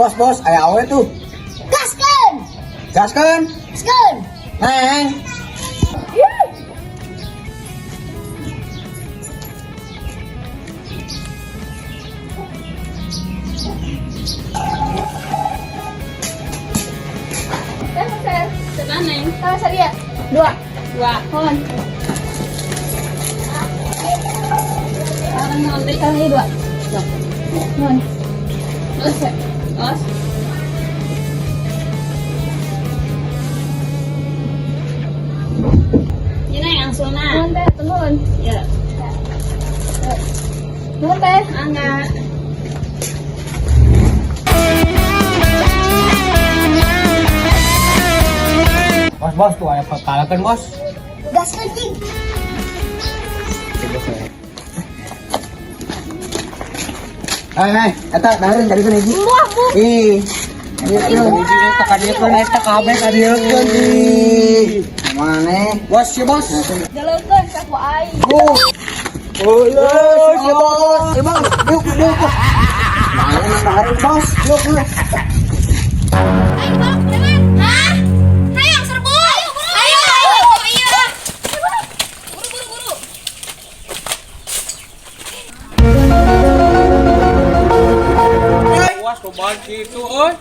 Bos, bos, aya awe tuh. Gaskeun. Gaskeun. Gaskeun. Neng. Teh, teh. Sebelah neng. Sama sadia. Dua. Dua. Hon. Kali dua. Hon. Terus, terus. Ini neng langsung nah. Nuhun teh, nuhun. Ya. Nuhun teh. Angga. Bos, bos tuh aya pekalakeun, bos. Gaskeun cing. Hai, hai, eta dahareun kadieun hiji. Buah, bu. Ih. Ieu hiji eta kadieun eta kabeh kadieun ih. Maneh? Bos, si bos. Jalurkeun ka ku aing. Oh. Oh, si bos. Si bos, yuk, yuk. Mana dahareun, bos? Yuk, yuk. Ayo, balap preman. Hah? Hayang serbu. Ayo, buru. Ayo, ayo. Iya. Buru, buru, buru. Puas coba gitu, euy.